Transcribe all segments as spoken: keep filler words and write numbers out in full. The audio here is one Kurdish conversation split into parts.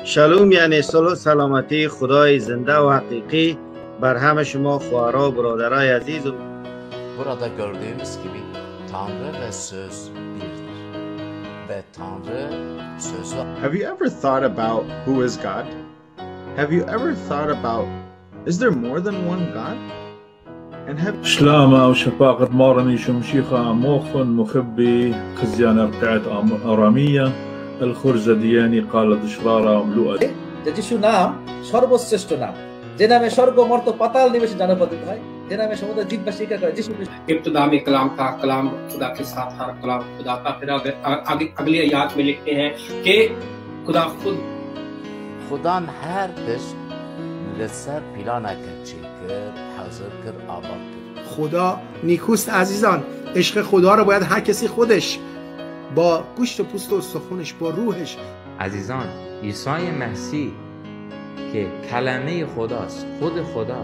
Şalom, yani solo selametî, Xudayê zinde û heqîqî ber heme şima xwara û biraderayê ezîz û Burada gördüğümüz gibi Tanrı ve Söz birdir. Ve Tanrı Sözü Have you ever thought about who is God? Have you ever thought about, is there more than one God? And have Şlama û şefaqet Marin Yîşû Mişîxa moxin muxibî xizyane rqeet am-, aramiya el xurze diyeni qala dişrara mlu'a. যে যিশুর নাম সর্বশ্রেষ্ঠ নাম। যে নামে স্বর্গ মর্ত পাতাল নিবাসী জানপতিত হয়, যে নামে সমুদয় জীববাসীকে করে যিশু খ্রিস্ট। ابتدا میں کلام تھا، کلام خدا کے ساتھ تھا، کلام خدا تھا۔ پھر اگ-، اگ-، اگلی آیات میں لکھتے ہیں کہ خدا خود Xudan her tişt li ser planeke çêkir, hazir kir, ava kir. خدا نیکوست عزیزان. عشق خدا رو باید هر کسی خودش با گوشت و پوست و استخونش، با روحش. عزیزان، عیسی مسیح که کلمهٔ خداست، خود خدا.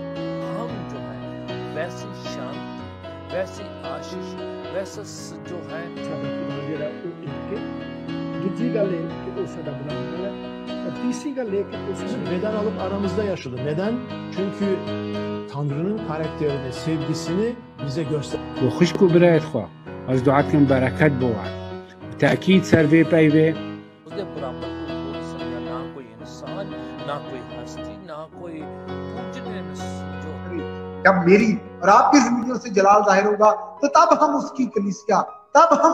हम जो है वैसी शांति, वैसी आशीष, वैसा स-, जो है Sade Xwedê re û ilk. Dutî gelê ki o sade bina bûne. Tîsî gelê ki o sade. Beden alıp aramızda yaşadı. Neden? Çünkü Tanrı'nın karakterini, sevgisini bize gösterdi. Û xwişk û birayet xwe, ez dua dikim bereket bo we. Bi tekîd ser vê peyvê. उसने बुरा मत बोल, बोल सकता ना कोई इंसान, ना कोई हस्ती, ना कोई कुछ नहीं, जो जब मेरी और आपकी जिंदगियों से जलाल जाहिर होगा, तो तब हम उसकी कलीसिया, तब हम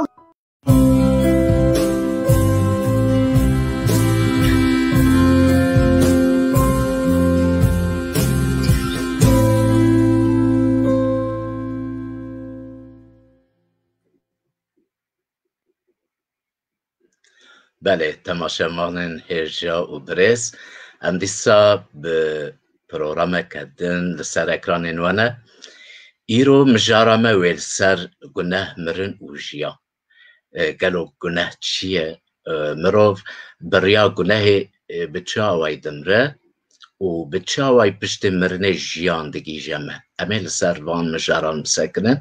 Belê, temaşevanên hêja û birêz, em dîsa bi programeke din li ser ekranên we ne. Îro mijara me wê li ser guneh, mirin û jiyan. E, gelo guneh çi ye? E, mirov bi riya gunehê, e, bi çi awayî dimre û bi çi awayî piştî mirinê jiyan digihîje me? Em ê li ser van mijaran bisekinin.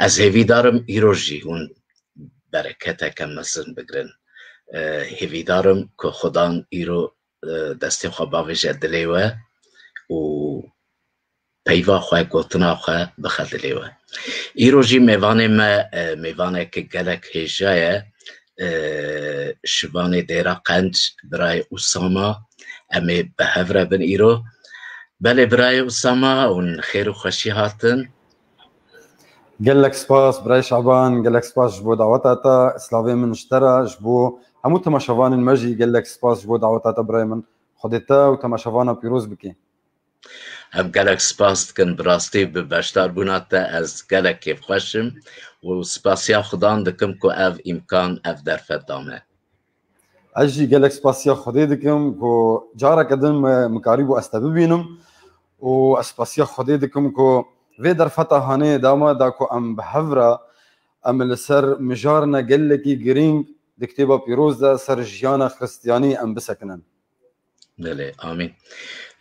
Ez hêvîdar im îro jî hûn bereketeke mezin bigrin. E, hêvîdar im ku Xudan îro, e, destê xwe bavêje dilê we û peyva xwe, gotina xwe bixe dilê we. Îro jî mêvanê me, e, mêvaneke gelek hêja ye. E, şivanê Dêra Qenc, birayê Usama, em ê bi hev re bin îro. Belê birayê Usama, hûn xêr û xweşî hatin. Gelek spas birayê Şaban, gelek spas ji bo daweta te. Slavê min ji te re, ji bo hemû temaşevanên me jî gelek spas ji bo daweta te birayê min. Xwedê te û temaşevana pîroz bike. Em gelek spas dikin, bi rastî bi beşdarbûna te ez gelek kêfxweş im û spasiya Xudan dikim ku ev îmkan, ev derfet da me. Ez jî gelek spasiya Xwedê dikim ku careke din me, min karîbû ez te bibînim û ez spasiya Xwedê dikim ku vê derfeta hanê da me da ku em bi hev re em li ser mijarine gelekî girîng di Kitêba Pîroz de ser jiyana Xristiyanî em bisekinin. Belê, amîn.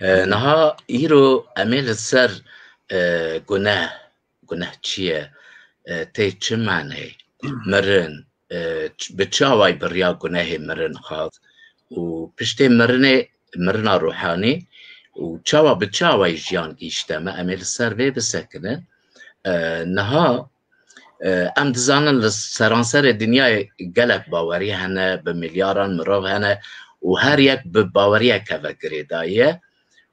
E, niha îro em ê li ser, e, guneh, guneh çi ye? E, tê çi maneyê? Mirin, e, ç-, bi çi awayî bi riya gunehê mirin hat? Û piştê mirinê, mirina ruhanî û çawa, bi çi awayî jiyan gihîşte me? Em ê li ser vê bisekinin. E, niha E, em dizanin li seranserê dinyayê gelek bawerî hene, bi milyaran mirov hene û her yek bi baweriyeke ve girêdayî ye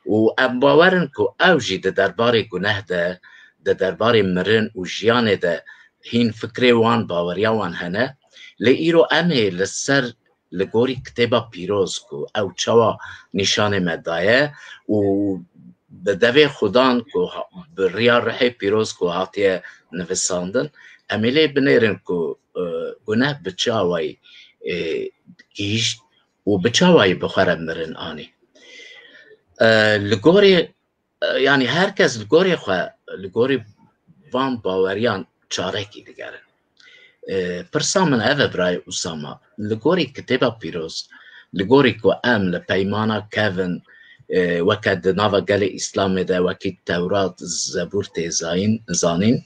û em bawer in ku ew jî di derbarê guneh de, di derbarê mirin û jiyanê de hîn fikrê wan, baweriya wan hene. Lê îro em ê li ser li gorî Kitêba Pîroz ku ew çawa nîşanê me daye û bi devê Xudan ku ha-, bi riya Ruhê Pîroz ku hatiye nivisandin, em ê lê binêrin ku, e, guneh bi çi awayî, e, gihîşt û bi çi awayî bi xwe re mirin anî. E, li gorî E, yanî her kes li gorî xwe, li gorî van baweriyan çarekî digerin. E, pirsa min ev e, birayê Usama, li gorî Kitêba Pîroz, li gorî ku em li peymana kevin, e, weke di nava gelê Îslamê de wekî Tewrat, Zebûr tê zayîn-, zanîn,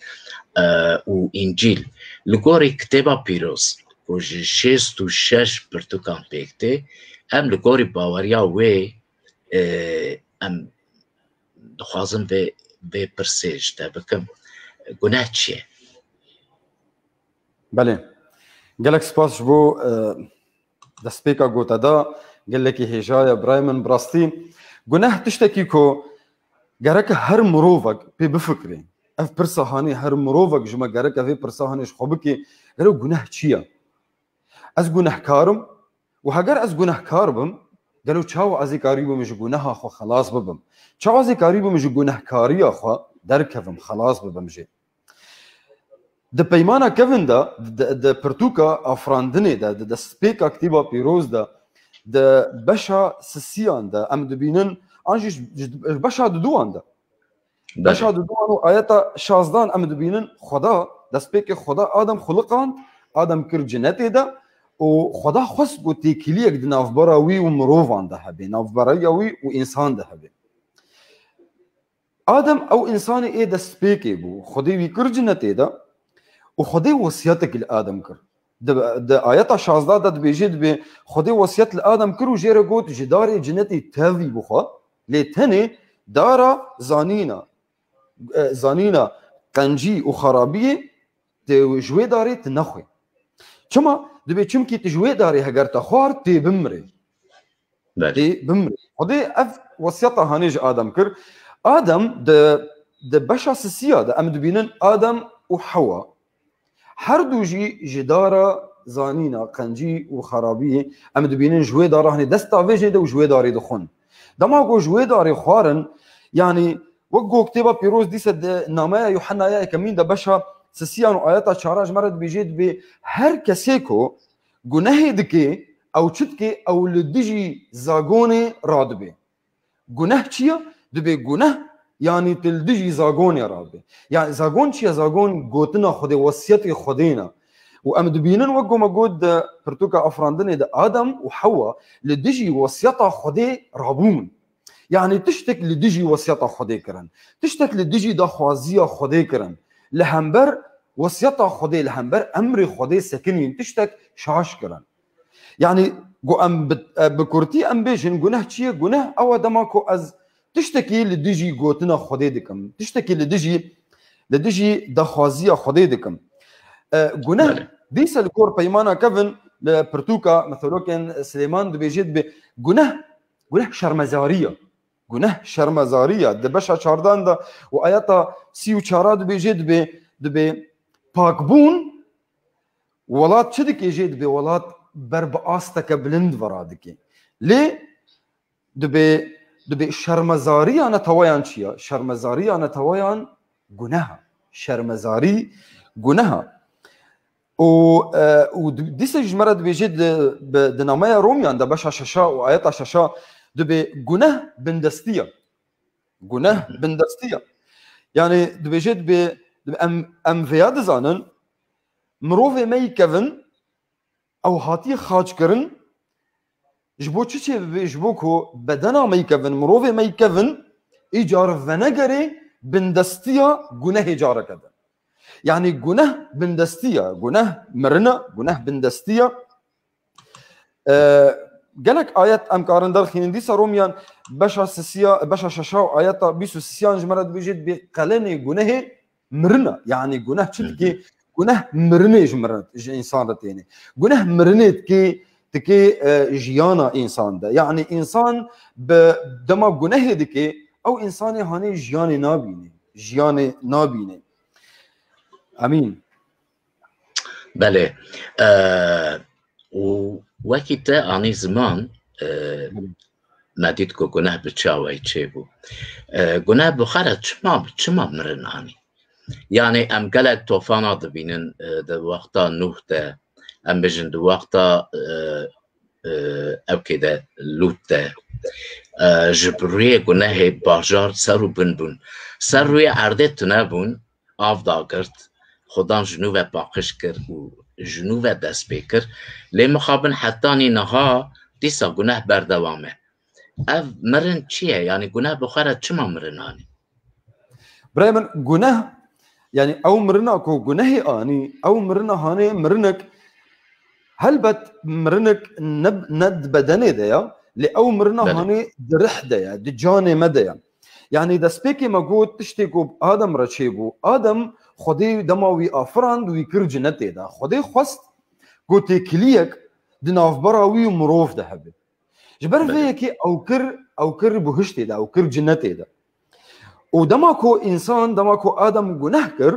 e, û Încîl, li gorî Kitêba Pîroz ku ji şêst û şeş pirtûkan pêk tê, Em li gorî baweriya wê, e, em dixwazim vê, vê pirsê ji te bikim. Guneh çi ye? Belê. Gelek spas ji bo, e, destpêka goteda, gelekî hêja ye, birayê min, bi rastî. Guneh tiştekî ku gereke her mirovek pê bifikirê. Ev pirsa hanê her mirovek ji me gereke vê pirsa hanê ji xwe bikê, gelo guneh çi ye? Ez gunehkar im û heger ez gunehkar bim, gelo çawa ez ê karî bim ji guneha xwe xelas bibim? Çawa ez ê karî bim ji gunehkariya xwe derkevim, xelas bibim jê? Di peymana kevin de, di, di pirtûka afirandinê de, di destpêka kitêba pîroz de, di beşa sisiyan de em dibînin, an jî ji, ji beşa diduwan de. Belê. Beşa diduwan û ayeta şazdan em dibînin, Xweda, destpêkê Xweda Adem xuliqand, Adem kir cinetê de û Xweda xwest ku têkiliyek di navbera wî û mirovan de hebe, navbera wî û însan de hebe. Adem ew însanê ê destpêkê bû. Xwedê wî kir cinetê de û Xwedê wesiyetek li Adem kir. Di, di ayeta şazda de dibêje, dibê Xwedê wesiyet li Adem kir û jê re got, ji darê cinetê tevî bixwe, lê tenê dara zanîna, e, zanîna qencî û xerabiyê tê ji wê darê tu nexwê. Çima? Dibê çimkî tu ji wê darê heger te xwar, tê bimirê. Belê. Tê bimirê. Xwedê ev wesiyeta hanê ji Adem kir. Adem di, di beşa sisiya de em dibînin Adem û Hewa her du jî ji dara zanîna, qencî û xerabiyê em dibînin ji wê dara hanê dest davêjê de û ji wê darê dixwin. Dema ku ji wê darê xwarin, yanî wek ku kitêba pîroz dîse di nameya Yuhennaya yekemîn de beşa sisiyan û ayeta çara ji me re dibêje, dibê her kesê ku gunehê dike, ew çi dike, ew li dijî zagonê radibe. Guneh çi ye? Dibê guneh, yanî tu li dijî zagonê radibe. Yanî zagon çi ye? Zagon gotina Xwedê, wesiyetê Xwedê ne. Û em dibînin, wek ku me got di pirtûka afirandinê de, Adem û Hewa li dijî wesiyeta Xwedê rabûn. Yanî tiştek li dijî wesiyeta Xwedê kirin. Tiştek li dijî daxwaziya Xwedê kirin. Li hember wesiyeta Xwedê, li hember emrê Xwedê sekinîn, tiştek şaş kirin. Yanî ku em bi, e, bi kurtî em bêjin, guneh çi ye? Guneh ew e dema ku ez tiştekî li dijî gotina Xwedê dikim. Tiştekî li dijî, li dijî daxwaziya Xwedê dikim. E, guneh, belê, dîse li gor peymana kevin, li pirtûka Metholokên Silêman dibêje, dibê guneh, guneh şermezarî ye. Guneh şermezarî ye. Di beşa çardan de û ayeta sî û çara dibêje, dibê, dibê pakbûn welat çi dike jê? Dibê welat ber bi asteke bilind ve radike. Lê dibê, dibê şermezariya neteweyan çi ye? Şermezariya neteweyan guneh e. Şermezarî guneh e. Û, e, û di-, dîsa ji me re dibêje di, bi, di nameya Romyan de beşa şeşa û ayeta şeşa dibê guneh bindestî ye. Guneh bindestî ye. Yanî dibêje dibê, dibê em, em vêya dizanin, mirovê me yî kevin, ew hatiye xaçkirin, ji bo çi çêbibe? Ji bo ku bedena me yî kevin, mirovê me yî kevin, îcar venegerê bindestiya gunehê careke din. Yanî guneh bindestî ye, guneh mirin e, guneh bindestî ye. E, gelek ayet em karin derxînin. Dîsa Romyan beşa sisiya, beşa şeşa û ayeta bîst û sisiyan ji me re dibêje, dibê qelenê gunehê mirin e. Yanî guneh çi dike? Guneh mirinê ji mirin, ji însan re têne. Guneh mirinê dike, dike, e, jiyana însan de. Yanî însan bi dema gunehê dike, ew însanê hanê jiyanê nabîne. Jiyanê nabîne. Emîn. Belê. E, û wekî te anî ziman, e, me dît ku guneh bi çawayî çêbû. E, guneh bi xwe re çima, çima mirin anî? Yanî em gelek tofana dibînin, e, di wexta Nûh de, em bêjin di wexta, e, e, ewkê de, Lût de, e, ji bi rûyê gunehê bajar ser û bin bûn. Ser rûyê erdê tune bûn, av dagirt, Xudan ji nû ve paqij kir û ji nû ve dest pê kir. Lê mixabin hetanî niha dîsa guneh berdewam e. Ev mirin çi ye? Yanî guneh bi xwe re çima mirin anî? Birayê min, guneh, yanî ew mirina ku gunehê anî, ew mirina hanê mirinek Helbet mirinik ne, ne di bedenê de ya, lê ew mirina Belê. hanê di rih de ye, di canê me de ye. Yanî destpêkê me got tiştê ku bi Adem re çêbû. Adem Xwedê dema wî afirand, wî kir cinetê de. Xwedê xwest ku têkiliyek di navbera wî û mirov de hebe. Ji ber vê Belê. yekê ew kir, ew kir buhiştê de, ew kir cinetê de. Û dema ku însan, dema ku Adem guneh kir,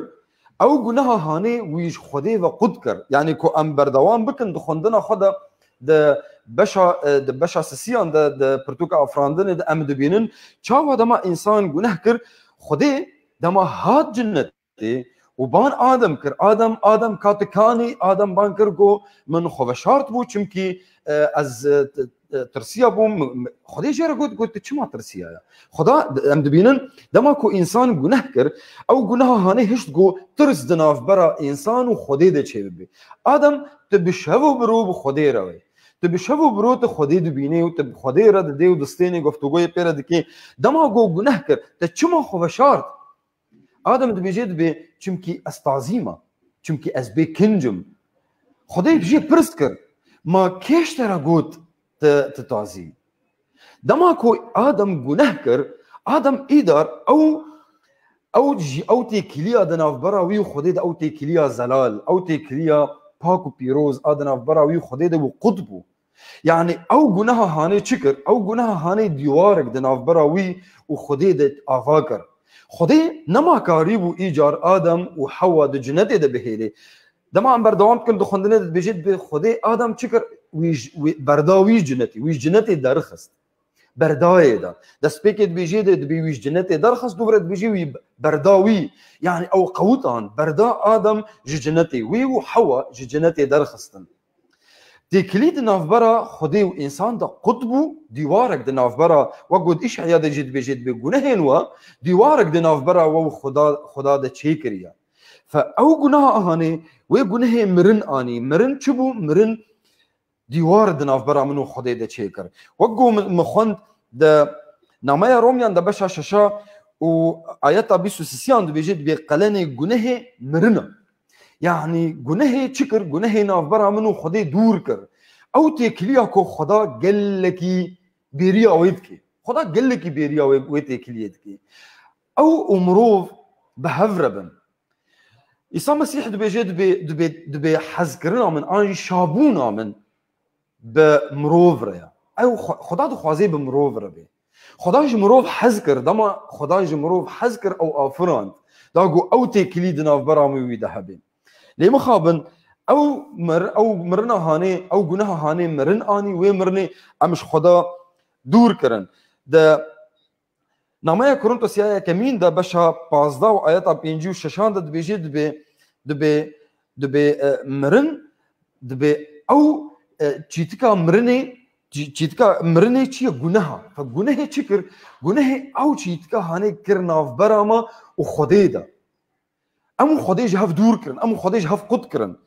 ew guneha hanê wî ji Xwedê ve qut kir. Yanî ku em berdewam bikin di xwendina xwe de, di beşa, e, di beşa sisiyan de, di pirtûka afirandinê de em dibînin, çawa dema însan guneh kir, Xwedê dema hat cinet tê û ban Adem kir. Adem, Adem ka tu kanî, Adem ban kir got, min xwe veşart bû, çimkî, e, ez, e, t-, e, tirsiya bûm. Mi-, mi-, Xwedê jê re got, got, tu çima tirsiya ya? Xweda, em dibînin, dema ku însan guneh kir, ew guneha hanê hişt got, tirs di navbera însan û Xwedê de çêbibe. Adem, tu bi şev û bi ro bi Xwedê re wê. Tu bi şev û bi ro tu Xwedê dibînê û tu bi Xwedê re didê û distênê, guftûgoyê pê re dikê. Dema got guneh kir, te çima xwe veşart? Adem dibêje dibê, çimkî ez tazî me. Çimkî ez bê kinc im. Xwedê jê pirs kir, ma kê ji te re got tu, tu tazî? Dema ku Adem guneh kir, Adem îdar ew, ew jî, ew têkiliya di navbera wî û Xwedê de, ew têkiliya zelal, ew têkiliya pak û pîroz a di navbera wî û Xwedê de bû, qut bû. Yanî ew guneha hanê çi kir? Ew guneha hanê dîwarek di navbera wî û Xwedê de ava kir. Xwedê nema karîbû îcar Adem û Hewa di cinetê de bihêlê. Dema em berdewam dikin di xwendinê de dibêje, dibê Xwedê Adem çi kir? Wî ji, wî berda wî cinetê, wî ji cinetê derxist. Berdayê de. Destpêkê dibêjê de dibê wî ji cinetê derxist, dûvre dibêjê wî berda wî. Yanî ew qewtan, berda Adem ji cinetê wî û Hewa ji cinetê derxistin. Têkilî di navbera Xwedê û însan de qut bû, dîwarek di navbera, wek got Îşeya de jî dibêje, dibê gunehên we, dîwarek di navbera we û Xuda, Xuda de çêkiriye. Fe ew guneha hanê, wê gunehê mirin anî. Mirin çi bû? Mirin dîwar di navbera min û Xwedê de çêkir. Wek ku min, min xwend di Nameya Romyan de beşa şeşa û ayeta bîst û sisiyan dibêje, dibê qelenê gunehê mirin e. Yanî gunehê çi kir? Gunehê navbera min û Xwedê dûr kir. Ew têkiliya ku Xweda gelekî bêriya wê dike. Xweda gelekî bêriya wê, wê têkiliyê dike. Ew û mirov bi hev re bin. Îsa Mesîh dibêje, dibê, dibê, dibê hezkirina min an jî şabûna min bi mirov re ye. Ew xwe-, Xweda dixwaze bi mirov re bê. Xweda ji mirov hez kir, dema Xweda ji mirov hez kir, ew afirand. Da got ew têkilî di navbera min wî de hebe. Lê mixabin, ew mir-, ew mirina hanê, ew guneha hanê mirin anî, wê mirinê em ji Xweda dûr kirin. Di Nameya Korintosya yekemîn de beşa pazdeh û ayeta pêncî û şeşan de dibêje, dibê, dibê, dibê, e, mirin, dibê ew, e, çîtika mirinê, çî-, çîtika mirinê çi ye? Guneha. Fe gunehê çi kir? Gunehê ew çîtika hanê kir navbera me û Xwedê de. Em û Xwedê ji hev dûr kirin, em û Xwedê ji hev qut kirin.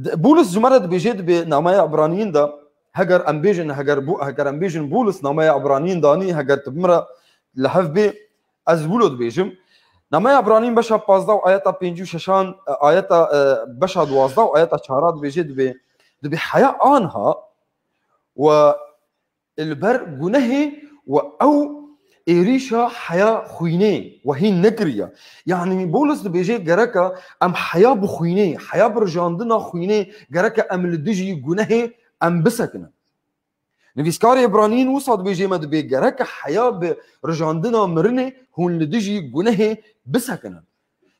Di-, Bûlis ji me re dibêje, dibê nameya Ebraniyên de, heger em bêjin, heger bû-, heger em bêjin Bûlis nameya Ebraniyên danî, heger tu bi min re li hev bê, ez wilo dibêjim. Nameya Ebraniyên beşa pazdeh û ayeta pêncî û şeşan, e, ayeta, e, beşa duwazdeh û ayeta çara dibêje, dibê, dibê heya anha we li ber gunehê we ew êrîşa heya xwînê we hîn nekiriye. Yanî Bûlis dibêje gereka em heya bi xwînê, heya bi rijandina xwînê gereka em li dijî gunehê em bisekinin. Nivîskarê Ebraniyên wisa dibêje me dibê gereka heya bi rijandina mirinê hûn li dijî gunehê bisekinin.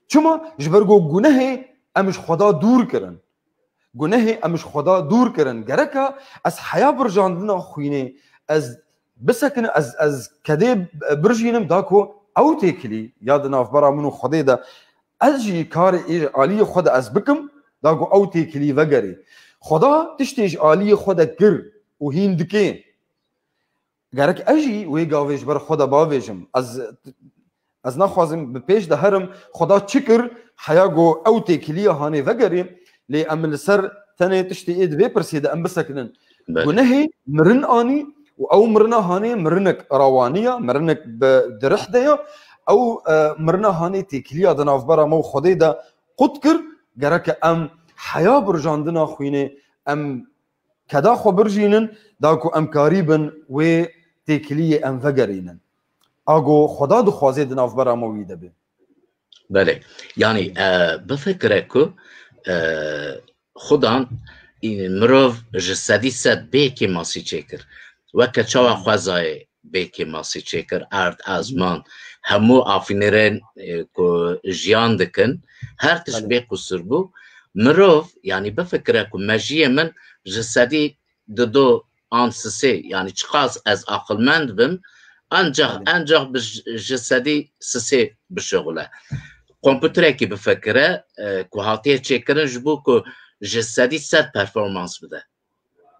Çima? Ji ber ku gunehê em ji Xweda dûr kirin. Gunehê em ji Xweda dûr kirin. Gereka ez heya birjandina xwînê, ez bisekin, ez, ez kedê birjînim, da ku ew têkilî ya di navbera min û Xwedê de, ez jî karê ê aliyê xwe de ez bikim, da ku ew têkilî vegerê. Xweda tiştê ji aliyê xwe de kir û hîn dike. Gerek ez jî wê gavê ji ber xwe de bavêjim. Ez, ez naxwazim bi pêş de herim, Xweda çi kir, heya ku ew têkiliya hanê vegerê, lê em li ser tenê tiştê ê di vê pirsê de em bisekinin. Belê. Gunehê mirin anî û ew mirina hanê mirinek rawaniya, mirinek bi di rih de ya, ew, e, mirina hanê têkiliya di navbera me û Xwedê de qut kir, gereke em heya birjandina xwînê em keda xwe birjînin, da ku em karîbin wê têkiliyê em vegerînin. Ago Xweda dixwazê di navbera me wî de be. Belê. Yanî e, bifikire ku e, xudan, e, mirov ji sedî sed bê kêmasî çêkir. Weke çawa xwezayê bê kêmasî çêkir, erd, ezman, hemû afînerên e, ku jiyan dikin, her tişt bê qusur bû. Mirov, yanî bifikire ku mejiyê min ji sedî dido an sisê, yanî çiqas ez aqilmend bim, ancak, ancak bi ji sedî sisê bişuxule. Kompûterekî bifikire e, ku hatiye çêkirin ji bo ku ji sedî sed performans bide,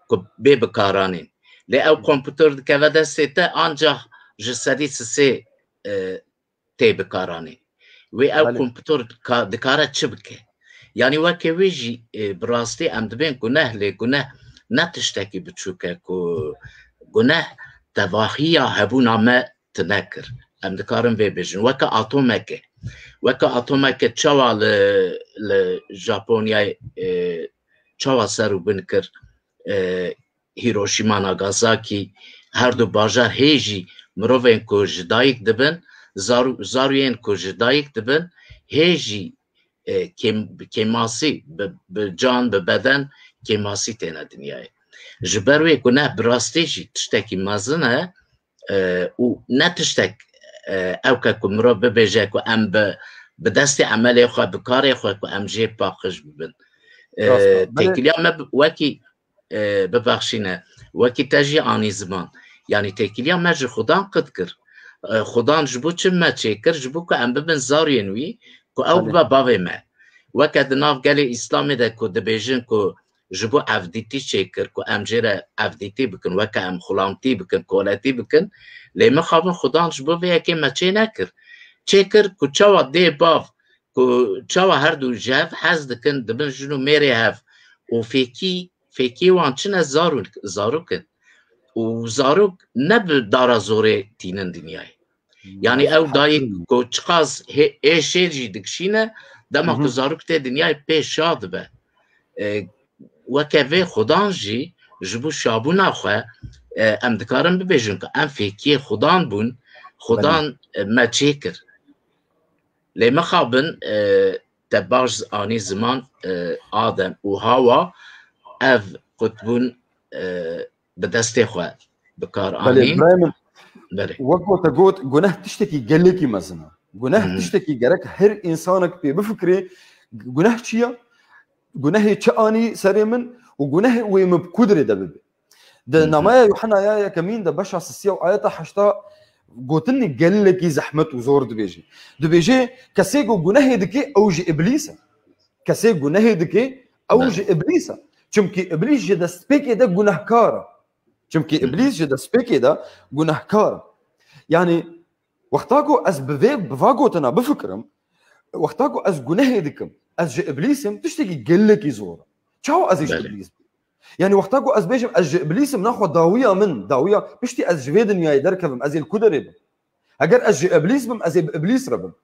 ku bê bikaranîn. Lê ew kompûter dikeve destê te, ancak ji sedî sisê e, tê bikaranîn. Wê ew Belê. kompûter dika- dikare çi bike? Yanî weke wê jî e, bi rastî em dibên guneh, lê guneh ne tiştekî biçûk e ku guneh tevahiya hebûna me tune kir. Em dikarin vê bêjin. Weke atomeke. Weke atomeke çawa li, li Japonyayê e, çawa ser û bin kir? E, Hiroşîma, Nagasakî, her du bajar hê jî mirovên ku ji dayik dibin, zaru- zarûyên ku ji dayik dibin, hê jî e, kêm- kêmasî, bi, bi can, bi beden kêmasî têne dinyayê. Ji ber wê guneh bi rastî jî tiştekî mezin e, e, û ne tiştek e, ewke ku mirov bibêje ku em bi, bi destê emelê xwe, bi karê xwe ku em jê paqij bibin. E, Rast e. Belê. Têkiliya me bi- wekî e, bibexşîne, wekî te jî anî ziman. Yanî têkiliya me ji Xudan qit kir. E, Xudan ji bo çi me çêkir? Ji bo ku em bibin zariyên wî, ku ew Belê. bibe bavê me. Weke di nav gelê Îslamê de ku dibêjin ku ji bo evdîtî çêkir, ku em jê re evdîtî bikin, weke em xulamtî bikin, koletî bikin, lê mixabin Xudan ji bo vê yekê me çê nekir. Çêkir ku çawa dê bav, ku çawa her du ji hev hez dikin, dibin jin û mêrê hev û fêkî, fêkî wan çi ne? Zarûk, zarok in. Û zarok ne bi dara zorê tînin dinyayê. Yanî ew dayik ku çiqas hê- ê şêr jî dikişîne, dema ku Hı hı. zarok tê dinyayê pê şa dibe. E, weke vê Xudan jî ji bo şabûna xwe, e, em dikarin bibêjin ku em fêkiyê Xudan bûn, Xudan, e, me çêkir. Lê mixabin, e, te baş anî ziman, e, Adem û Hawa ev qutbûn, e, bi destê xwe bi kar Belê, anîn. Birayê min, Belê. Wek ku te got, guneh tiştekî gelekî mezin e. Guneh Hı. tiştekî gerek her însanek pê bifikirê. Guneh çi ye? Gunehê çi anî serê min û gunehê wê min bi ku dirê de bibe? Di Hı hı. Nameya Yuhennaya yekemîn de beşa sisiya û ayeta heşta gotinê gelekî zehmet û zor dibêje. Dibêje, kesê ku gunehê dike, ew ji Îblîs e. Kesê gunehê dike, ew Belê. ji Îblîs e. Çimkî Îblîs ji destpêkê de gunehkar e. Çimkî Hı hı. Îblîs ji destpêkê de gunehkar e. Yanî, wexta ku ez bi vê, bi va gotina bifikirim, wexta ku ez gunehê dikim, ez ji Îblîs im, tiştekî gelekî zor e. Çawa ez ê ji Belê. Îblîs bim? Yanî wexta ku ez bêjim, ez ji Îblîs im, naxwe dawiya min, dawiya piştî ez ji vê dinyayê derkevim, ez ê li ku derê bim? Heger ez ji Îblîs bim, ez ê bi Îblîs re bim.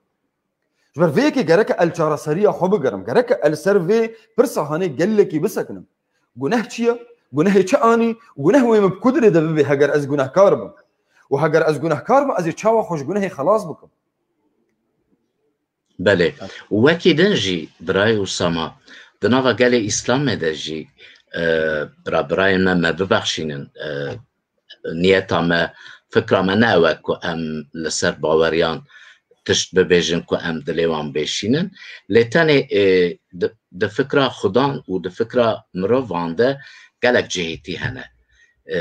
Ji ber vê yekê gereke el çareseriya xwe bigerim, gereke el ser vê pirsa hanê gelekî bisekinim. Guneh çi ye? Gunehê çi anî? Guneh wê min bi ku dirê de bibe heger ez gunehkar bim? Û heger ez gunehkar bim, ez ê çawa xwe ji gunehê xelas bikim? Belê. Û wekî din jî, birayê Usama, di nava gelê Îslamê de jî, e, bira, birayên me, me bibexşînin, e, niyeta me, fikra me ne ew e ku em li ser baweriyan tişt bibêjin ku em dilê wan bêşînin. Lê tenê, e, di, di fikra Xudan û di fikra mirovan de gelek cihêtî hene. E,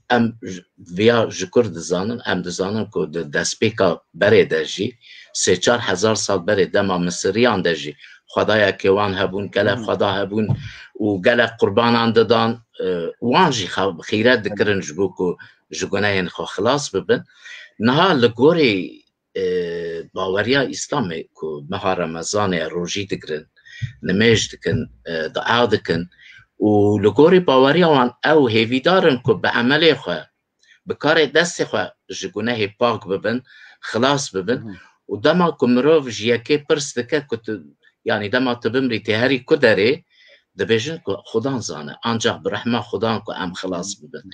em j-, viya ji kur dizanin, em dizanin ku di destpêka berê de jî, sê çar hezar sal berê dema Misiriyan de jî xwedayekê wan hebûn, gelek Hı hı. xweda hebûn û gelek qurbanan didan, e, wan jî xew-, xîret dikirin ji bo ku ji gunehên xwe xilas bibin. Niha li gorî, e, baweriya Îslamê ku meha Remezanê rojî digirin, nimêj dikin, e, dua dikin û li gorî baweriya wan ew hêvîdar in ku bi emelê xwe, bi karê destê xwe ji gunehê pak bibin, xilas bibin. Hı hı. Û dema ku mirov ji yekê pirs dike ku tu, yanî dema tu bimrî tê herî ku derê, Dibêjin ku Xudan zane, ancak bi rehma Xudan ku em xilas bibin.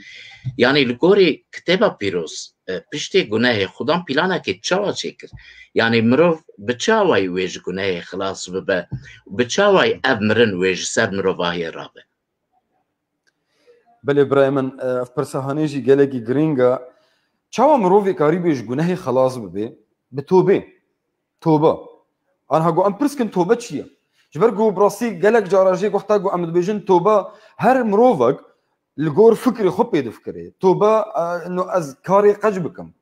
Yanî li gorî Kitêba Pîroz, e, piştê gunehê Xudan planekê çawa çêkir? Yanî mirov bi çi awayî wê ji gunehê xilas bibe? Bi çi awayî ev mirin wê ji ser mirovahiyê rabe? Belê birayê min, e, ev pirsa hanê jî gelekî girîng e. Çawa mirovê karîbe ji gunehê xelas bibe? Bi tobê. Tobe. Anha got em pirs kin tobe çi ye? Ji ber ku bi rastî gelek cara jê gohta ku em dibêjin tobe, her mirovek li gor fikrê xwe pê difikire. Tobe, e, no ez karê qenc bikim.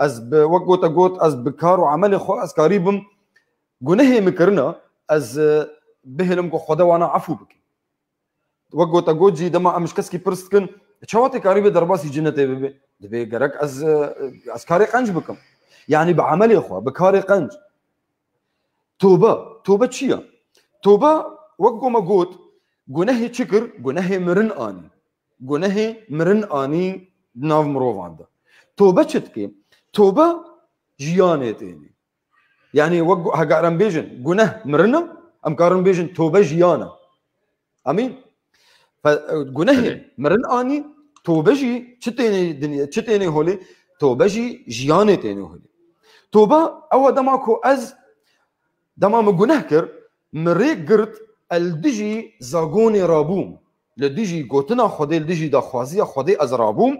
Ez bi, wek gote got, ez bi kar û emelê xwe ez karîbim gunehê min kirine, ez, e, bihêlim ku Xwede wana efû bike. Wek gote got jî dema em ji keskî pirs dikin, çawa tê karîbe derbasî cinetê bibe? Dibê gerek ez, e, ez karê qenc bikim. Yanî bi emelê xwe, bi karê qenc. Tobe, tobe çi ye? Tobe, wek ku me got, gunehê çi kir? Gunehê mirin anî. Gunehê mirin anî di nav mirovan de. Tobe çi dike? Tobe jiyanê têne. Yanî wek gu-, hega em bêjin, guneh mirin e, em karin bêjin tobe jiyan e. Amîn. Fe-, gunehê Belê. mirin anî, tobe jî çi tênê dinya, çi tênê holê? Tobe jî jiyanê tênê holê. Tobe ew e dema ku ez, dema min guneh kir, min rê girt, ez li dijî zagonê rabûm. Li dijî gotina Xwedê, li dijî daxwaziya Xwedê ez rabûm.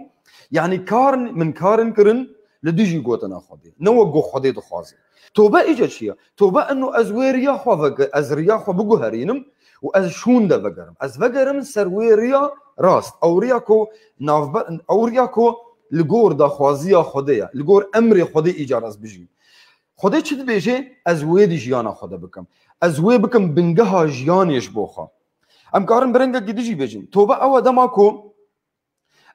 Yanî kar, min karin kirin li dijî gotina Xwedê. Ne wek ku Xwedê dixwaze. Tobe îca çi ye? Tobe eno ez wê riya xwe vege-, ez riya xwe biguherînim û ez şûn de vegerim. Ez vegerim ser wê riya rast. Ew riya ku navbe-, ew riya ku li gor daxwaziya Xwedê ye. Li gor emrê Xwedê îcar ez bijîm. Xwedê çi dibêje? Ez wê di jiyana xwe de bikim. Ez wê bikim bingeha jiyanê ji bo xwe. Em karin bi rengekî dijî bêjin. Tobe ew e dema ku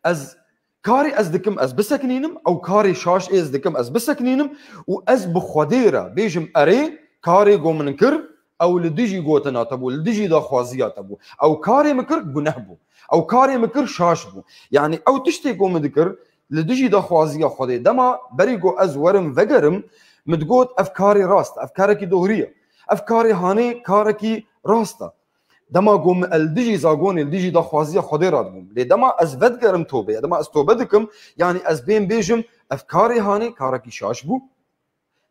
ez karê ez dikim, ez bisekinînim, ew karê şaş ê ez dikim, ez bisekinînim û ez bi Xwedê re bêjim, erê, karê ku min kir, ew li dijî gotina te bû, li dijî daxwaziya te bû. Ew karê min kir, guneh bû. Ew karê min kir, şaş bû. Yanî ew tiştê ku min dikir, li dijî daxwaziya Xwedê. Dema berî ku ez werim vegerim, min digot, ev karê rast, ev karekî dohrî ye. Ev karê hanê karekî rast e. Dema ku min el dijî zagonê, li dijî daxwaziya Xwedê radibûm. Lê dema ez vedigerim tobeyê, dema ez tobe dikim, yanî ez bên bêjim, ev karê hanê karekî şaş bû.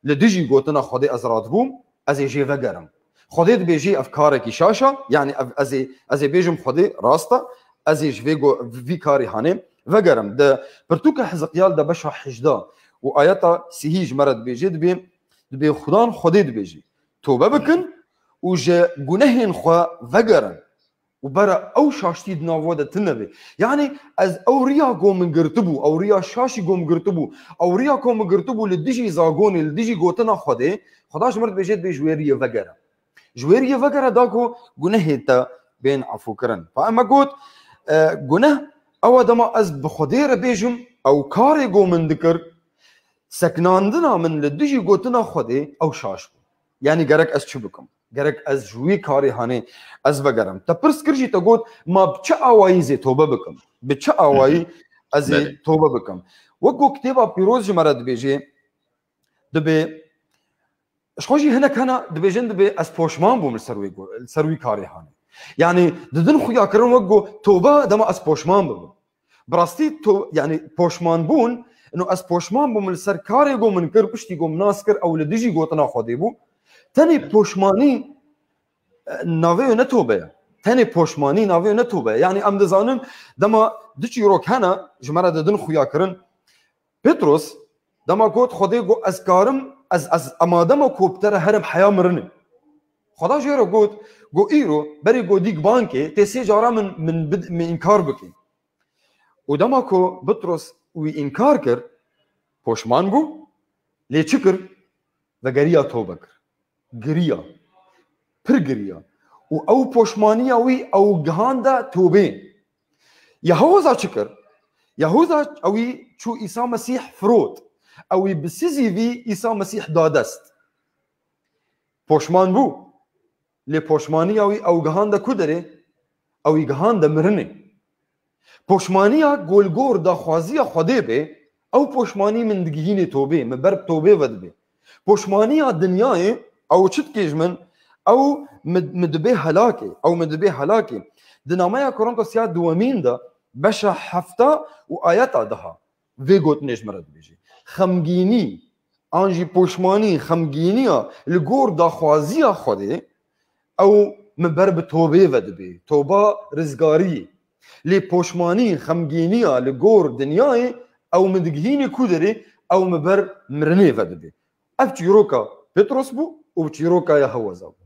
Li dijî gotina Xwedê ez radibûm, ez ê jê vegerim. Xwedê dibêjî ev karekî şaş e, yanî ev, ez ê, ez ê bêjim Xwedê rast e, ez ê ji vê go-, vî karî hanê vegerim. Di pirtûka Heziqyal de beşa hejdeh û ayeta sihî ji me re dibêje, dibê, dibê Xudan Xwedê dibêjî. Tobe bikin û ji gunehên xwe vegerin. Û bera ew şaştî di nav we de tune be. Yanî ez ew riya ku min girtibû, ew riya şaşî ku min girtibû, ew riya ku min girtibû li dijî zagonê, li dijî gotina Xwedê, Xweda ji min re dibêje, dibê ji wê riyê vegere. Ji wê riyê vegere da ku gunehê te bên efûkirin. Fa me got, e, guneh ew e dema ez bi Xwedê re bêjim, ew karê ku min dikir, sekinandina min li dijî gotina Xwedê ew şaş bû. Yanî gerek ez çi bikim? Gerek ez ji wî karê hanê ez vegerim. Te pirs kir jî te got, ma bi çi awayî zê tobe bikim? Bi çi awayî ez ê Belê. tobe bikim? Wek ku Kitêba Pîroz ji me re dibêje, dibê, ji xwe jî hinek hene dibêjin, dibê ez poşman bûm li ser wê go-, li ser wî karê hanê. Yanî didin xuyakirin wek ku tobe dema ez poşman bibim. Bi rastî to-, yanî poşman bûn, ino ez poşman bûm li ser karê ku min kir, piştî ku min nas kir, ew li dijî gotina Xwedê bû. Tenê poşmanî, e, navê wê ne tobe ye. Tenê poşmanî navê wê ne tobe ye. Yanî em dizanin dema du çîrok hene, ji me re didin xuyakirin. Petros dema got, Xwedê got, ez karim, ez, ez amade me ku bi te re herim heya mirinê. Xweda jê re got, got, îro, berê ku dîk bang kê, tê sê cara min, min bid-, min înkar bikî. Û dema ku Petros wî înkar kir, poşman bû, lê çi kir? Vegeriya tobe kir. Giriya. Pir giriya. Û ew poşmaniya wî ew gihanda tobê. Yahûza çi kir? Yahûza ewî çû Îsa Mesîh firot. Ewî bi sizî vî Îsa Mesîh da dest. Poşman bû. Lê poşmaniya wî ew gihanda ku derê? Ew ê gihanda mirinê. Poşmaniya ku li gor daxwaziya Xwedê bê, ew poşmanî min digihînê tobê, min ber bi tobê ve dibê. Poşmaniya dinyayê, ew çi dikê ji min? Ew min, min dibê helakê, ew min dibê helakê. Di nameya Korintos ya duwemîn de beşa hefta û ayeta deha vê gotinê ji me re dibêje. Xemgînî, an jî poşmanî, xemgîniya li gor daxwaziya Xwedê, ew min ber bi tobê ve dibê. Toba rizgariyê. Lê poşmanî, xemgîniya li gor dinyayê, ew min digihînê ku derê, ew min ber mirinê ve dibê. Ev çîroka Petros bû û çîroka ya Heweza bû.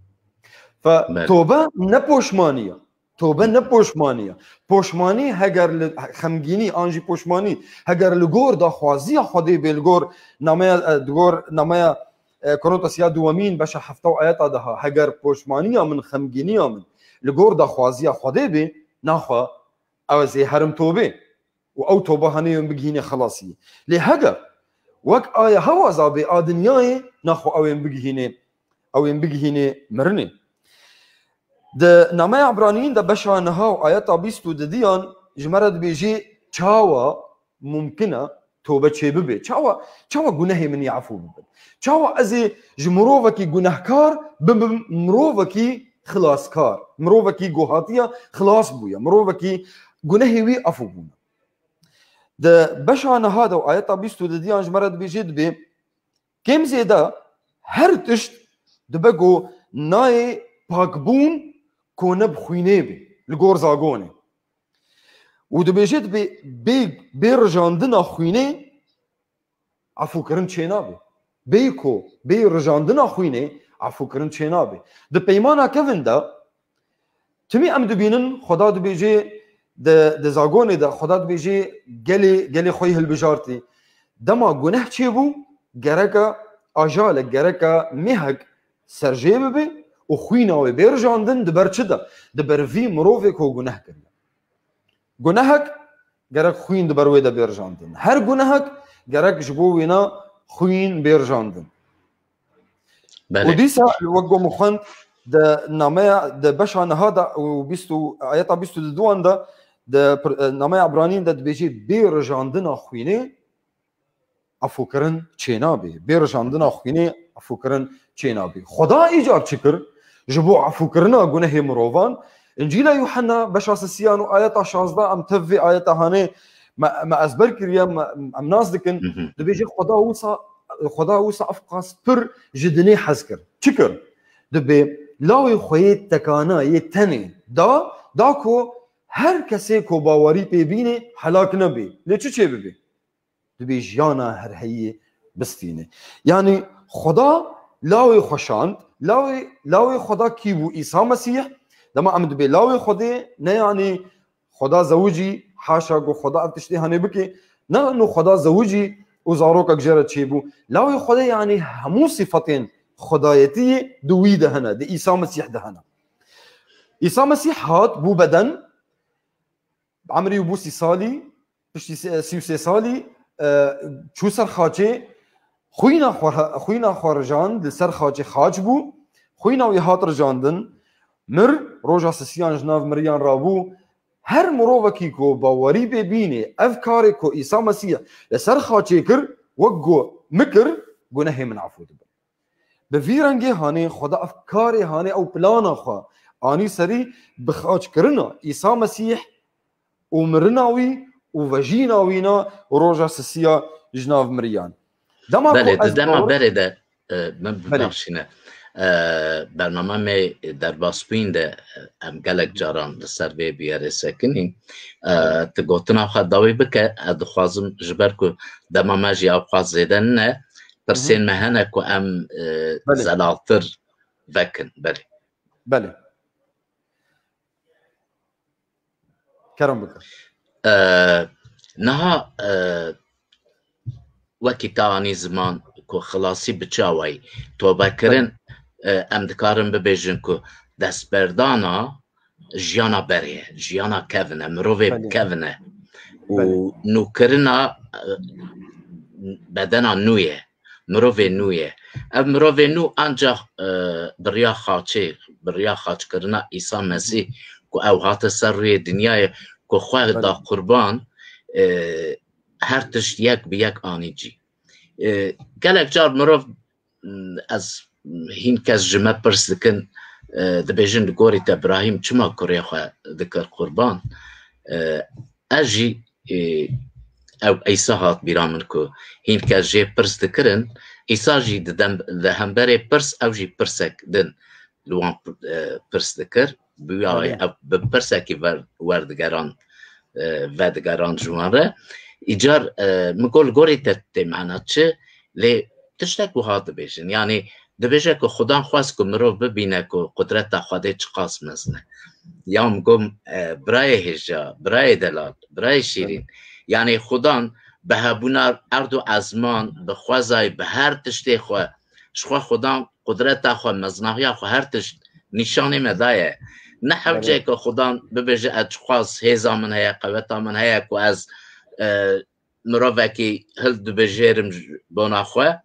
Fe Belê. Tobe ne poşmanî ye. Tobe ne poşmanî ye. Poşmanî heger li xemgînî an jî poşmanî heger li gor daxwaziya Xwedê bê, li gor nameya, e, di gor nameya, e, Korintos ya duwemîn beşa hefta û ayeta deha, heger poşmaniya min, xemgîniya min li gor daxwaziya Xwedê bê, naxwe ew ez ê herim tobê. Û ew toba hanê wên bigihîne xelasiyê. Lê heger wek aya Heweza bê a dinyayê, naxwe ew ên bigihîne, ew ên bigihîne mirinê. Di nameya Ebraniyîn de beşa niha û ayeta bîst û didiyan ji me re dibêjê çawa mumkin e tobe çêbibe. Çawa, çawa gunehê min yê efû bibin? Çawa ez ê ji mirovekî gunehkar bibim mirovekî xilaskar? Mirovekî ku hatiye xilas bûye. Mirovekî gunehê wî efû bûne. Di beşa niha de û ayeta bîst û didiyan ji me re dibêje, dibê kêm zêde her tişt dibe ku nayê pakbûn ku ne bi xwînê bê li gor zagonê. Û dibêje dibê bê, bê rijandina xwînê efûkirin çênabe. Bê ku bê rijandina xwînê efûkirin çênabe. Di peymana kevin de timî em dibînin Xweda dibêje, di, di zagonê de Xweda dibêje gelê, gelê xwe yî hilbijartî. Dema guneh çêbû, gereke ajalek, gereke mêhek ser jê bibe û xwîna wê bê rijandin di ber çi de? Di ber vî mirovê ku guneh kiriye. Gunehek gerek xwîn di ber wê de bê rijandin. Her gunehek gerek ji bo wêna xwîn bê rijandin. Belê. Û dîsa wek ku min xwend di nameya, di beşa niha de û bîst û, ayeta bîst û duduan de, di pir-, nameya Ebraniyên de dibêje bê rijandina xwînê efûkirin çênabê. Bê rijandina xwînê efûkirin çênabê. Xweda îcar çi kir? Ji bo efûkirina gunehê mirovan, Încîla Yuhenna beşa sisiyan û ayeta şazdeh, em tev vê ayeta hanê me, me ezber kiriye, me, em nas dikin. Hı hı. Dibêje Xweda wisa, Xweda wisa ev qas pir ji dinê hez kir. Çi kir? Dibê lawê xwe yê tekana yê tenê da, da ku her kesê ku bawerî pê bînê helak nebê. Lê çi çê bibê? Dibê jiyana herheyî bistîne. Yanî Xweda lawê xwe şand, lawê, lawê Xweda kî bû? Îsa Mesîh. Dema em dibê lawê Xwedê, ne yanî Xweda zewicî, haşa ku Xweda ev tiştê hanê bike, ne no Xweda zewicî û zarokek jê re çêbû. Lawê Xwedê yanî hemû sifetên Xwedayetiyê di wî de hene, di Îsa Mesîh de hene. Îsa Mesîh hat, bû beden, emrî bû sî salî, piştî sî, sî û sê salî, e, çû ser xaçê, xwîna xwe, xwîna xwe rijand, li ser xaçê xaç bû, xwîna wî hat rijandin, mir, roja sisiyan ji nav miriyan rabû. Her mirovekî ku bawerî pê bînê, ev karê ku Îsa Mesîh li ser xaçê kir, wek ku min kir, gunehê min efû dibe. Bi vî rengê hanê Xweda ev karê hanê ew plana xwe anî serî bi xaçkirina Îsa Mesîh û mirina wî û vejîna wî na roja sisiya ji nav miriyan. Dema ku Belê, di ez dema bawer berê de, e, min Belê. bibexşîne. E, bernama me derbasbûyîn de, e, em gelek caran li ser vê biyarê sekinîn. E, tu gotina xwe dawî bike, ez dixwazim ji ber ku dema me jî ew qas zêde nine, pirsên Hı hı. me hene ku em, e, Belê. zelaltir vekin. Belê. Belê. Kerem bike. E, niha, e, wekî te anî ziman ku xilasî bi çi awayî tobekirin, Belê. e, em dikarin bibêjin ku destberdana jiyana berê ye, jiyana kevin e, mirovê Belê. kevin e û Belê. nûkirina, e, bedena nû ye, mirovê nû ye. Ev mirovê nû ancaq, e, bi riya xaçê, bi riya xaçkirina Îsa Mesîh ku ew hate ser rûyê dinyayê ku xwe Belê. da qurban, e, her tişt yek bi yek anî cî. E, gelek car mirov, m, ez, hîn kes ji me pirs dikin, e, dibêjin li gorî te Birahîm çima kurê xwe dikir qurban? E, ez jî, e, ew Îsa hat bîra min ku hîn kes jê pirs dikirin, Îsa jî di dem, di hemberê pirs, ew jî pirsek din li wan, e, pirs dikir. Bi wî awayî Belê. ev bi pirsekî ver, werdigeran, e, vedigeran ji wan re. Îcar, e, min got li gorî te tê mana çi? Lê tiştek wiha dibêjin. Yanî dibêje ku Xudan xwest ku mirov bibîne ku qudreta Xwedê çiqas mezin e. Ya min got, e, birayê hêja, birayê delal, birayê şîrîn. Yanî Xudan bi hebûna erd û ezman, bi xwezayê, bi her tiştê xwe, ji xwe Xudan qudreta xwe, mezinahiya xwe, her tişt nîşanê me daye. Ne hewce Belê. ku Xudan bibêje, ez çiqas hêza min heye, qeweta min heye ku ez, e, mirovekî hildibijêrim ji bona xwe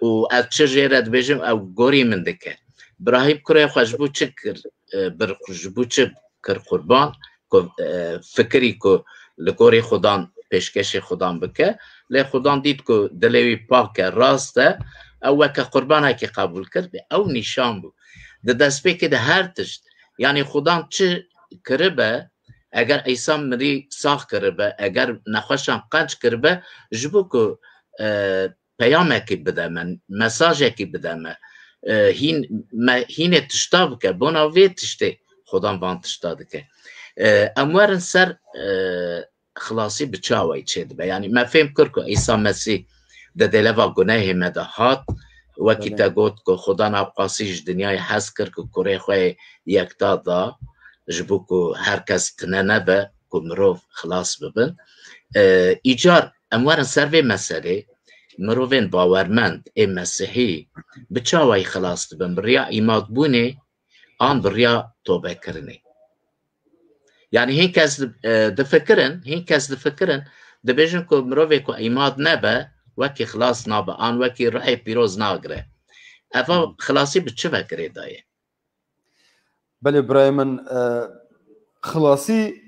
û ez çi jê re dibêjim, ew gorî min dike. Birahîm kurê xwe ji bo çi kir, e, bir, ji bo çi kir qurban, ku, e, fikirî ku li gorî Xudan pêşkêşî Xudan bike, lê Xudan dît ku dilê wî pak e, rast e, ew weke qurbanekî qebûl kir, ew nîşan bû. Di destpêkê de her tişt, yanî Xudan çi kiribe, eger Îsa mirî sax kiribe, eger nexweşan qenc kiribe, ji bo ku, e, peyamekî bide me, mesajekî bide me, e, hîn, me, hînê tişta bike, bona vê tiştê Xudan van tişta dike. E, em werin ser, e, xilasî bi çi awayî çêdibe. Yanî me fêm kir ku Îsa Mesîh di dêleva gunehê me de hat, wekî Belê. te got ku Xudan ewqasî ji dinyayê hez kir ku kurê xwe yê yekta da, ji bo ku her kes tine nebe, ku mirov xilas bibin. E, îcar em werin ser vê meselê, mirovên bawermend ê mesihî bi çi awayî xilas dibin? Bi riya îmadbûnê an bi riya tobekirinê? Yanî hîn kes di-, e, difikirin, hîn kes difikirin, dibêjin ku mirovê ku îmad nebe, wekî xilas nabe, an wekî ruhê pîroz nagire. Eva Hmm. xilasî bi çi ve girêdayê? Belê birayê min, e, xilasî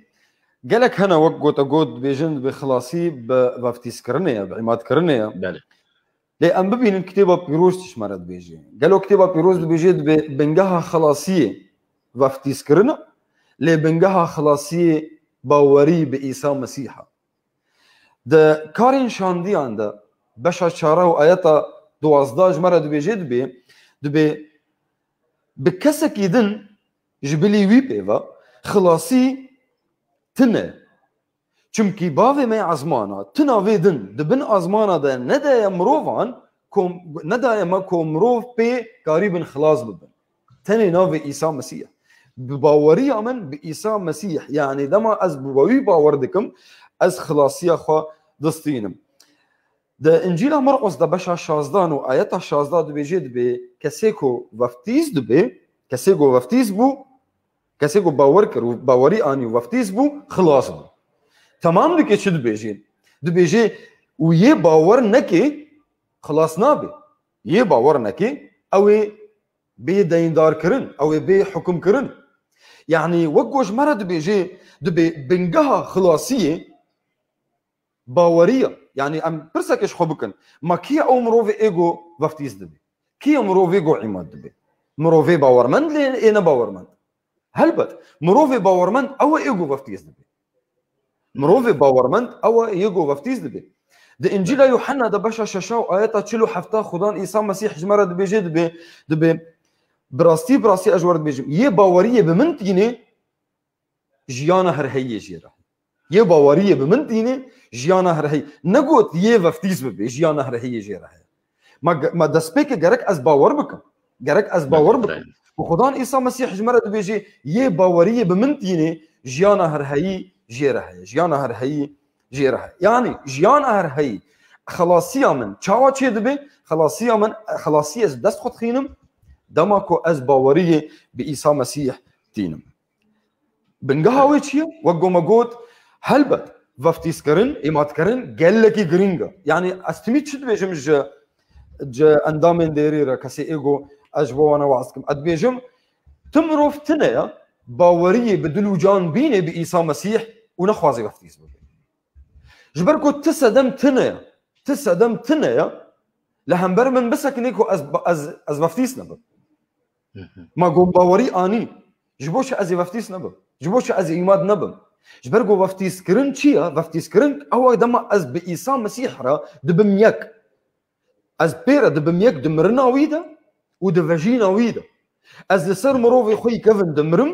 gelek hene, wek gote got, dibêjin dibê xilasî bi veftîzkirinê ye, bi îmadkirinê ye. Belê. Lê em bibînin kitêba pîroz çi ji me re dibêje. Gelo kitêba pîroz dibêje dibê bingeha xilasiyê veftîzkirin e, lê bingeha xilasiyê bawerî bi Îsa Mesîh e. Di karên şandiyan de beşa çara û ayeta duwazdeh ji me re dibêje dibê, dibê bi kesekî din ji bilî wî pê ve xilasî tune. Çimkî bavê me yê ezmana, tuna vê din di bin ezmana de nedaye mirovan, kom-, nedaye me ku mirov pê karîbin xilas bibin. Tenê navê Îsa Mesîh. Bi baweriya min bi Îsa Mesîh, yanî dema ez bi wî bawer dikim, ez xilasiya xwe distînim. Di Încîla Murqos de beşa şazdeh û ayeta şazdeh dibêje dibê, kesê ku veftîz dibê, kesê ku veftîz bû, kesê ku bawer kir û bawerî anî û veftîz bû, xilas bû. Temam dike çi dibêje? Dibêje, û yê bawer neke, xilas nabe. Yê bawer neke, ew ê bê deyndar kirin, ew ê bê hukum kirin. Yanî wek ku ji me re dibêje, dibê bingeha xilasiyê, baweriya. Yanî em pirsekê ji xwe bikin. Ma kî ye ew mirovê ê ku veftîz dibe? Kî ye mirovê ku îmad dibe? Mirovê bawermend lê ê ne bawermend? Helbet, mirovê bawermend ew e ê ku veftîz dibe. Mirovê bawermend ew e ê ku veftîz dibe. Di Încîla Yuhanna de beşa şeşa û ayeta çil û hefta Xudan Îsa Mesîh ji me re dibêje dibe, dibe, bi rastî, bi rastî ez ji we re dibêjim, yê baweriyê bi min tînê, jiyana herheyê jê re heye. Yê baweriyê bi min tînê, jiyana herheyê. Negot yê veftîz bibe, jiyana herheyê jê re heye. Ma ge-, ma destpêkê gerek ez bawer bikim. Gerek ez bawer bikim. Ku Xudan Îsa Mesîh ji me re dibêje, yê baweriyê bi min tînê, jiyana herheyî jê re heye. Jiyana herheyî jê re heye. Yanî, jiyana herheyî, xelasiya min çawa çê dibe? Xelasiya min, xelasiyê ez dest xwe dixînim, dema ku ez baweriyê bi Îsa Mesîh tînim. Bingeha wê çi ye? Wek ku me got, helbet, veftîzkirin, îmadkirin gelekî girîng e. Yanî ez timî çi dibêjim ji, ji endamên dêrî re, kesê ê ku ez ji bo wan re waz dikim? Ez dibêjim, tu mirov tune ye, baweriyê bi dil û can bînê bi Îsa Mesîh û nexwazê veftîz bibe. Ji ber ku tu sedem tune ye, tu sedem tune ye, li hember min bisekinê ku ez, ez, ez veftîz nebim. Ma got bawerî anî. Ji bo çi ez ê veftîs nebim? Ji bo çi ez ê îmad nebim? Ji ber ku veftîskirin çi ye? Veftîskirin ew e dema ez bi Îsa Mesîh re dibim yek. Ez pê re dibim yek di mirina wî de û di vejîna wî de. Ez li ser mirovê xwe yî kevin dimirim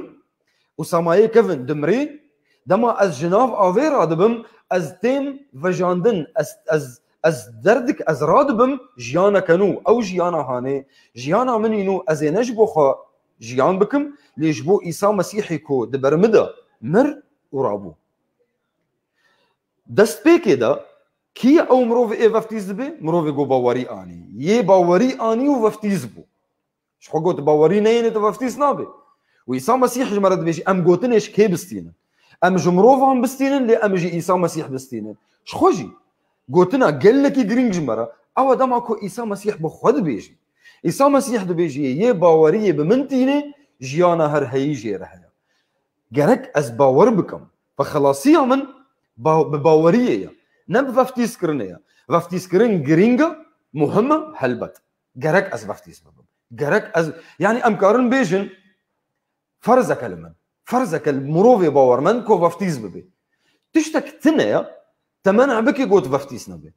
û Samayê kevin dimirê. Dema ez ji nav avê radibim, ez têm vejandin, ez, ez, ez derdik, ez radibim jiyaneke nû. Ew jiyana hanê, jiyana min î nû, ez ê ne ji bo xwe jiyan bikim, lê ji bo Îsa Mesîhê ku di ber min de mir û rabû. Destpêkê de kî ye ew mirovê ê veftîz dibe? Mirovê ku bawerî anî. Yê bawerî anî û veftîz bû. Ji xwe got bawerî neyêne tu veftîz nabê. Û Îsa Mesîh ji me re dibêjî, em gotinê ji kê bistînin? Em ji mirovan bistînin, lê em ji Îsa Mesîh bistînin. Ji xwe jî gotina gelekî girîng ji me re, ew e dema ku Îsa Mesîh bi xwe dibêjî. Îsa Mesîh dibêjî, yê baweriyê bi min tîne, jiyana her heyî jê re heye. Gerek ez bawer bikim. Ve xelasiya min ba-, bi baweriyê ye. Ne bi veftîzkirinê ye. Veftîzkirin girîng e, muhim e, helbet. Gerek ez veftîz bibim. Gerek ez, yani em karin bêjin, ferzeke li min. Ferzeke li mirovê bawermend ku veftîz bibe. Tiştek tune ye, te men'a bike got veftîz nebe.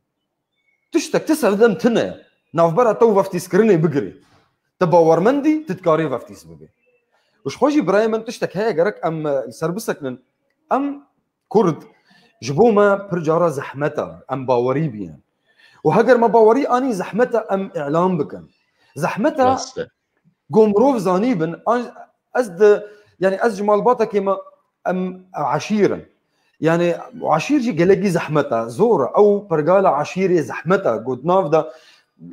Tiştek ti serdem tune ye. Navbera te û veftîzkirinê bigirê. Te bawermendî, ti dikarê veftîz bibe. Û ji xwe jî birayê min tiştek heye gerek em, e, li ser bisekinin. Em Kurd, ji bo me pir cara zehmet e, em bawerî bînin. Û heger me bawerî anî zehmet e em îlan bikin. Zehmet e Rast e. Ku mirov zanîbin, an-, ez di, yani ez ji malbatekê me, em eşîr in. Yani eşîr jî gelekî zehmet e, zor e. Ew pergala eşîrê zehmet e, ku di nav de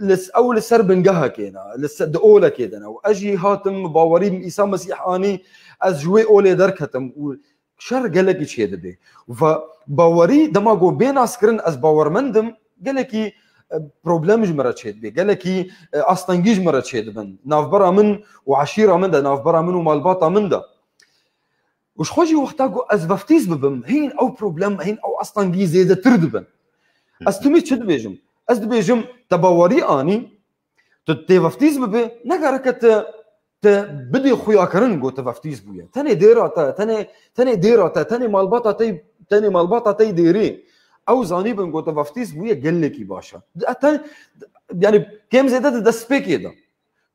li s-, ew li ser bingehekê ne, li se-, di olekê de ne. Û ez jî hatim, bawerî Îsa Mesîh anî, ez ji wê olê derketim. Û şer gelekî çêdibe. Ve bawerî dema ku bê naskirin ez bawermend im, gelekî, e, problem ji min re çêdibe. Gelekî, e, astengî ji min re çêdibin. Navbera min û eşîra min de, navbera min û malbata min de. Û ji xwe jî wexta ku ez veftîz bibim, hîn ew problem, hîn ew astengî zêdetir dibin. Ez timî çi dibêjim? Ez dibêjim, te bawerî anî, tu tê veftîz bibê, ne gereke tu, tu bidê xuyakirin ku tu veftîz bûye. Tenê dêra te, tenê, tenê dêra te, tenê malbata te, tenê malbata te dêrê. Ew zanîbin ku tu veftîz bûye gelekî baş e. Te, yani kêm zêde di destpêkê de.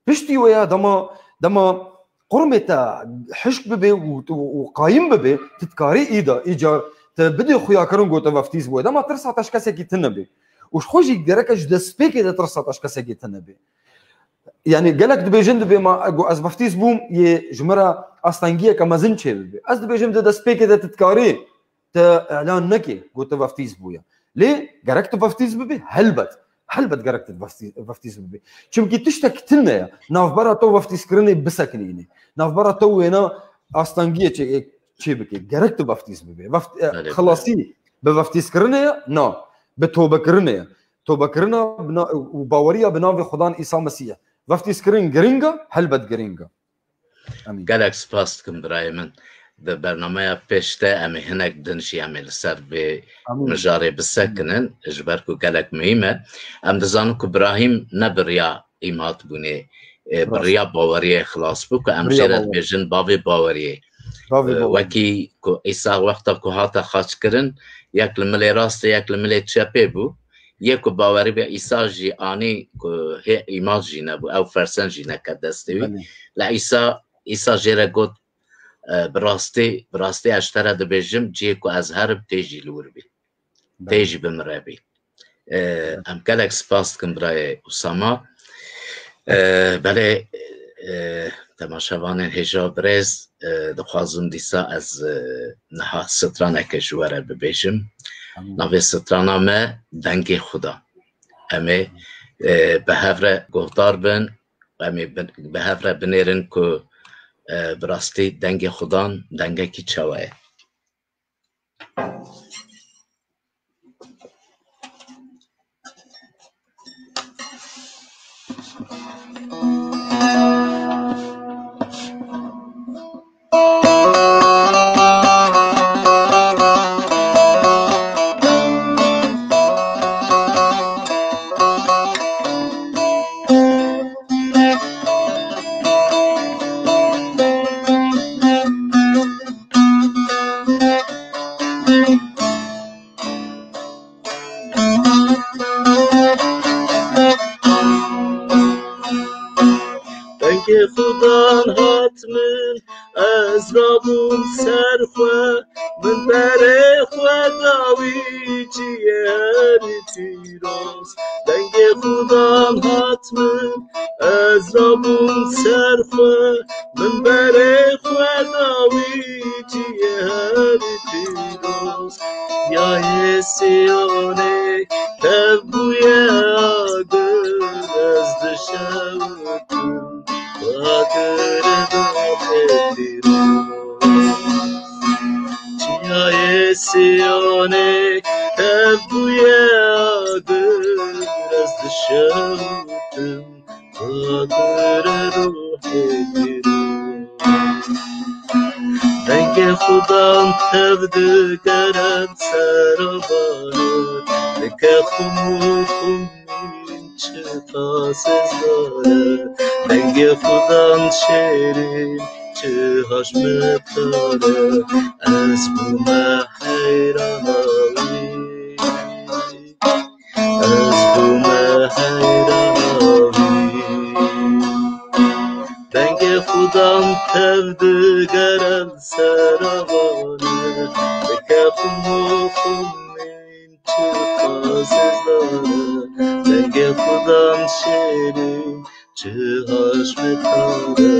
Piştî wê ya dema, dema qurmê te hişk bibe û, û, û qayim bibe, tu dikarî îda, îcar, tu bidê xuyakirin ku tu veftîz bûye. Dema tirsa te ji kesekî tune be. Û ji xwe jî gereke ji destpêkê de tirsa te ji kesekî tune be. Yani gelek dibêjin dibê ma, ku ez veftîz bûm, yê ji min re astengiyeke mezin çêbibe. Ez dibêjim di destpêkê de tu dikarî te îlan neke ku tu veftîz bûye. Lê gerek tu veftîz bibî, helbet. Helbet gerek tu veftî-, veftîz bibî. Çimkî tiştek tune ye. Navbera te û veftîzkirinê bisekinîne. Navbera te û wêna astengiyê çê-, çê bike. Gerek tu veftîz bibî. Veft-, e, Belê, belê. Xelasî bi veftîzkirinê ye? Na. Bi tobekirinê ye. Tobekirina bi na-, û baweriya bi navê Xudan Îsa Mesîh. Veftîzkirin giring e? Helbet giring e. Amîn. Gelek spas dikim birayê min. Di bernameya pêş de em ê hinek din jî em ê li ser vê Amîn. Mijarê bisekinin, ji ber ku gelek muhîm e. Em dizanin ku Brahîm ne bi riya îmhat bûnê, e, bi Rast. Riya baweriyê xilas bû, ku em Riya jê re baweriyê. Dibêjin bavê baweriyê. Bavê E, baweriyê. Wekî ku Îsa wexta ku hate xaçkirin, yek li milê rastê, yek li milê çepê bû. Yê ku bawerî bi Îsa jî anî ku hê îmaj jî nebû, ew fersen jî neket destê wî. Belê. Lê Îsa, Îsa jê re got, e, bi rastî, bi rastî ez ji te re dibêjim, cihê ku ez herim tê jî li wir bî. Belê. Tê jî bi min re bî. E, em gelek spas dikin birayê Usama. E, belê, e, temaşevanên hêja birêz, e, dixwazim dîsa ez, e, niha straneke ji we re bibêjim. Tamam. Navê strana me Dengê Xuda. Em ê, e, bi hev re guhdar bin, em ê bin, bi hev re binêrin ku, e, bi rastî Dengê Xudan dengekî çawa ye. Dengê Xudan hat min, ez rabûm ser xwe, min berê xwe dawî ciyerî pîroz. Dengê Xudan hat min, ez rabûm ser xwe, min berê xwe dawî ciyerî pîroz. Yayê Siyonê tev bûye agir, ez dişewitim agirê dohê pîroz. Çiyayê Siyonê tev bûye agir, ez dişewitim agirê ruhê pîroz. Dengê Xudan tev digere sera vanê, dike xum û xumîn çi qasêzdar e. Dengê Xudan şêrîn çi haşmetar e, ez bûme heyrana wî. Ez bûme heyrana wî. Dengê Xudan tev digere sera vanê, dike xum û xumîn çi qasêzdar e. Dengê Xudan şêrîn çi haşmetar e,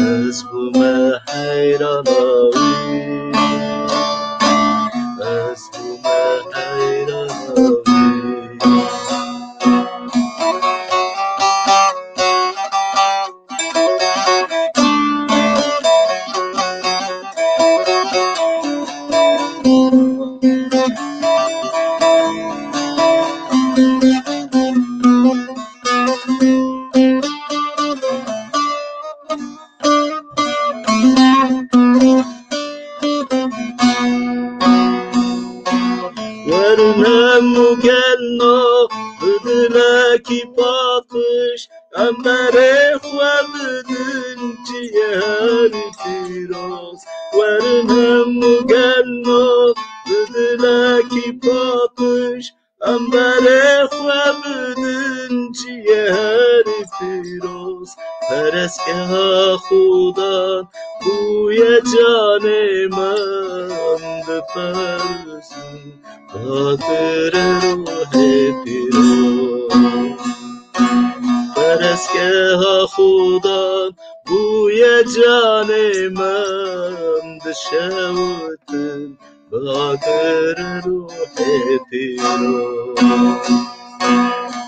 ez bûme heyrana wî. Ez bûme heyrana wî. Werin hemû gelna bi dilekî paqij, em berê xwe bidin ciyerî pîroz. Werin hemû gelna bi dilekî paqij, em berê xwe bidin ciyerî pîroz. Perestgeha Xudan bûye canê min, diperzin agirê ruhê pîroz. Perestgeha Xudan bûye canê min, dişewitim bi agirê ruhê pîroz.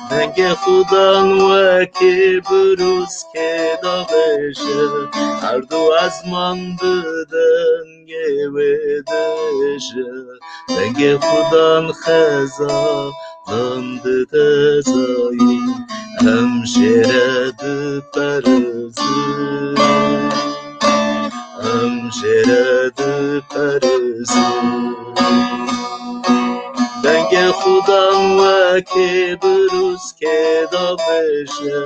Dengê Xudan wekî birûskê dabêje, erd û ezman bi dengê wê dibêje. Dengê Xudan xezanan dide zayîn, em jê re diperizin. Em jê re diperizin. Dengê Xudan wekî birûskê dabêje,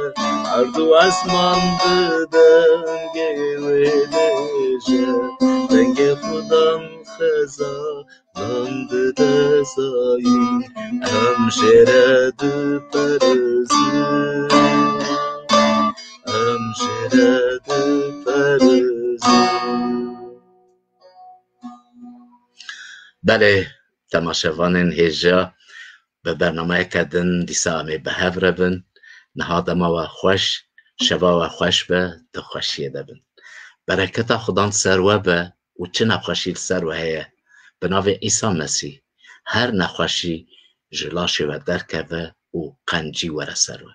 erd û ezman bi dengê wê bêje. Dengê Xudan xezanan dide zayîn, em jê re diperizin. Em jê re diperizin. Belê, temaşevanên hêja, bi bernameyeke din dîsa em ê bi hev re bin. Niha dema we xweş, şeva we xweş be, di xweşiyê de bin. Bereketa Xudan ser we be û çi nexweşî li ser we heye, bi navê Îsa Mesîh, her nexweşî ji laşê we derkeve û qencî were ser we.